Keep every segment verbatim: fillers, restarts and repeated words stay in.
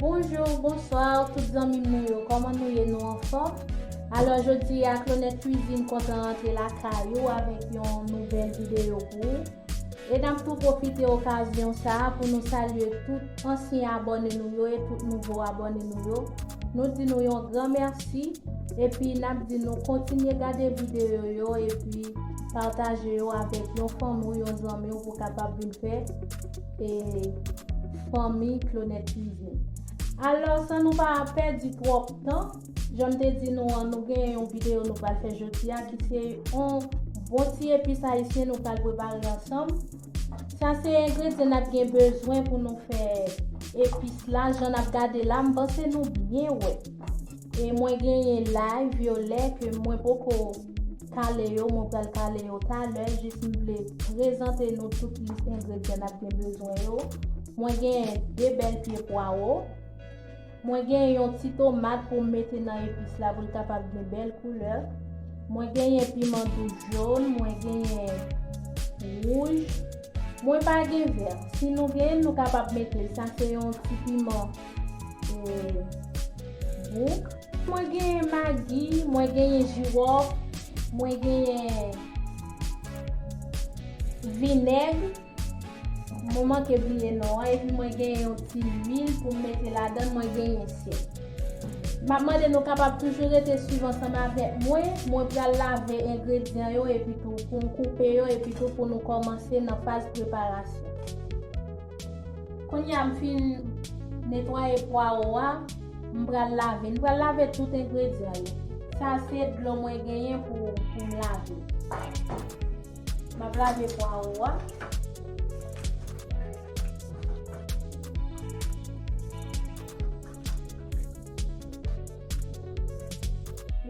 Bonjou, bonswa, tout zanmi m nou yo. Kòman nou ye? Nou anfòm? Alò, jodi a, Clonette Cuisine kontan rantre lakay ou avèk yon nouvèl videyo pou ou. E n ap tou pwofite okazyon sa a pou nou salye tout ansyen abòne nou yo e tout nouvo abòne nou yo. Nou di nou yon gran mèsi, epi n ap di nou kontinye gade videyo yo, epi pataje yo avèk yon fanmi w, yon zanmi w pou kapab vin fè, e, fanmi Clonette Cuisine. Alò, san nou pa pèdi twòp tan, jan m te di nou an, nou gen yon videyo nou pral fè jodi a, ki se yon bon ti epis ayisyen nou pral prepare ansanm. Sa se engredyan n ap gen bezwen pou nou fè epis la. Jan n ap gade la, m panse nou byen wè. E mwen genyen lay vyolè ke mwen poko kale yo, mwen pral kale yo talè. Jis m vle prezante nou tout lis engredyan n ap gen bezwen yo. Mwen genyen de bèl pye pwawo. Mwen genyen yon ti tomat pou m mete nan epis la pou l kapab gen bèl koulè. Mwen genyen piman dous jòn, mwen genyen wouj. Mwen pa gen vè. Si nou genyen l, nou kapab mete l. Sa se yon ti piman, e, bouk. Mwen genyen magi, mwen genyen jiwòf, mwen genyen vinèg. Mwen manke bliye non an, epi mwen genyen yon ti lwil pou m mete ladan l, mwen genyen sèl. M ap mande nou kapab toujou rete swiv ansanm avèk mwen. Mwen pral lave engredyan yo, epi tou pou m koupe yo, epi tou pou nou kòmanse nan faz preparasyon. Kounye a m fin netwaye pwawo a, m pral lave. M pral lave tout engredyan yo. Sa se dlo mwen genyen pou, pou m lave. M ap lave pwawo a.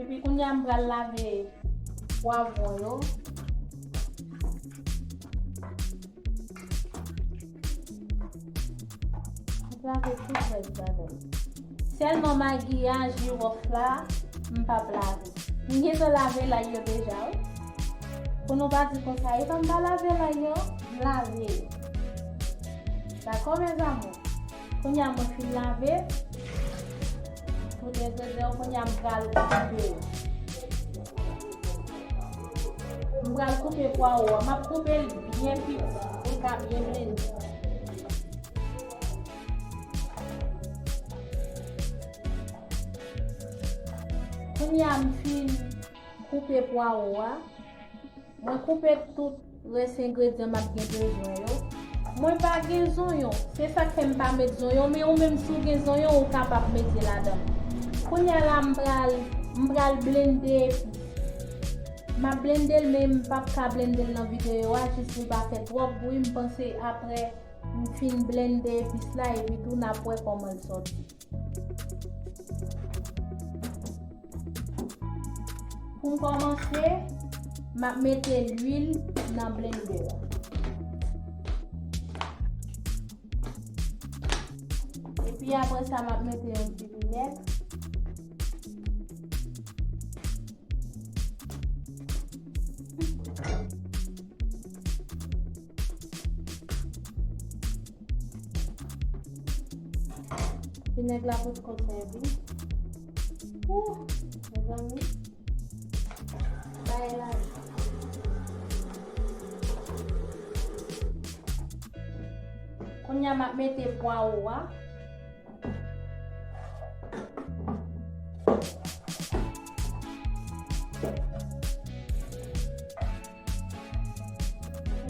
Epi kounye a m pral lave pwavwon yo. M lave tout rès ladan. Sèlman magi a, jiwòf la, m p ap lave. M gentan lave lay yo deja, wi. Pou nou pa di konsa, e pa m pa lave lay yo, m lave yo. Dakò, mes amours? Kounye a mwen fin lave tout engredyan yo, kounye a m pral koupe yo. M pral koupe pwawo a. M ap koupe l byen piti pou l ka byen blende. Kounye a m fin koupe pwawo a. Mwen koupe tout rès engredyan m ap gen bezwen yo. Mwen pa gen zonyon. Se sa k fè m pa met zonyon, men ou menm si w gen zonyon, ou kapab mete ladan. Kounye a la, m pral, m pral blende epis. M ap blende l, men m p ap ka blende l nan videyo a, jis pou l pa fè twòp bri. M panse apre m fin blende epis la, epi tou n ap wè kòman l sòti. Pou m kòmanse, m ap mete lwil nan blendè a. Epi apre sa, m ap mete yon ti vinèg. Vinèg la potko sèvi. Ouh, mezanmi. Bagay la. Kounye a m ap mete pwawo a.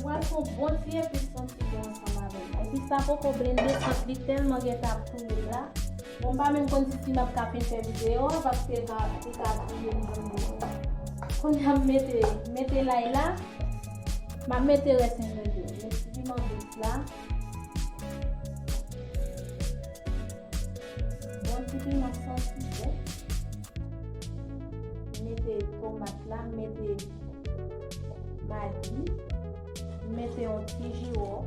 Ou pral fè yon bon ti epis santi bon ansanm avè l. Epis la poko blende, sant li tèlman gentan ap touye l la. Bon, m pa menm konn si, si m ap ka fin fè videyo a, paske l ka, li ka touye m blende. Kounye a m mete, mete lay la, m ap mete rès engredyan. Mete piman dous la. Bon ti piman santi bon. Mete tomat la, mete magi, mete yon ti jiwòf.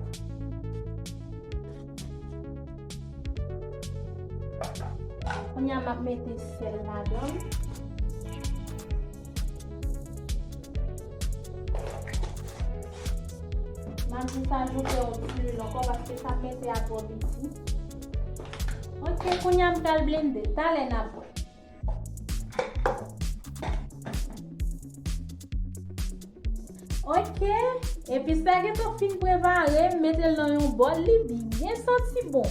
Kounye a m ap mete sèl ladan l. M ap jis ajoute yon ti lwil ankò paske sa m mete a twò piti. Ok, kounye a m pral blende. Talè n ap wè. Ok, epis la gentan fin prepare, m mete l nan yon bòl, li byen santi bon.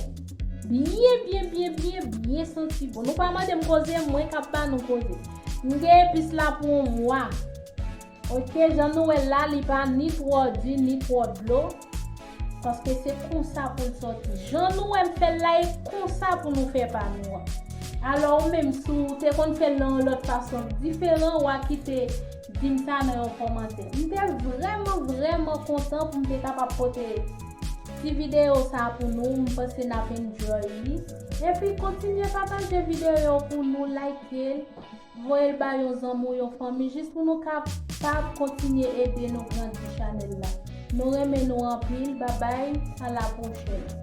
Byen, byen, byen, byen, byen santi bon. Nou pa mande m koze, mwen k ap ba nou koze. M gen epis la pou yon mwa. Ok, jan nou wè l la, li pa ni twò di, ni twò dlo. Paske se konsa pou l sòti. Jan nou wè m fè l la, e konsa pou nou fè pa nou an. Alò, ou menm, si w te konn fè l nan yon lòt fason k diferan, w a kite di m sa nan yon kòmantè. M te vrèman, vrèman kontan pou m te kapab pote ti videyo sa pou nou. M panse n ap enjoy li. Epi, kontinye pataje videyo yo pou nou, like l, voye l ba yon zanmi w, yon fanmi, jis pou nou kapab kontinye ede nou grandi chanèl la. Nou renmen nou anpil. Babay, a la pwochèn.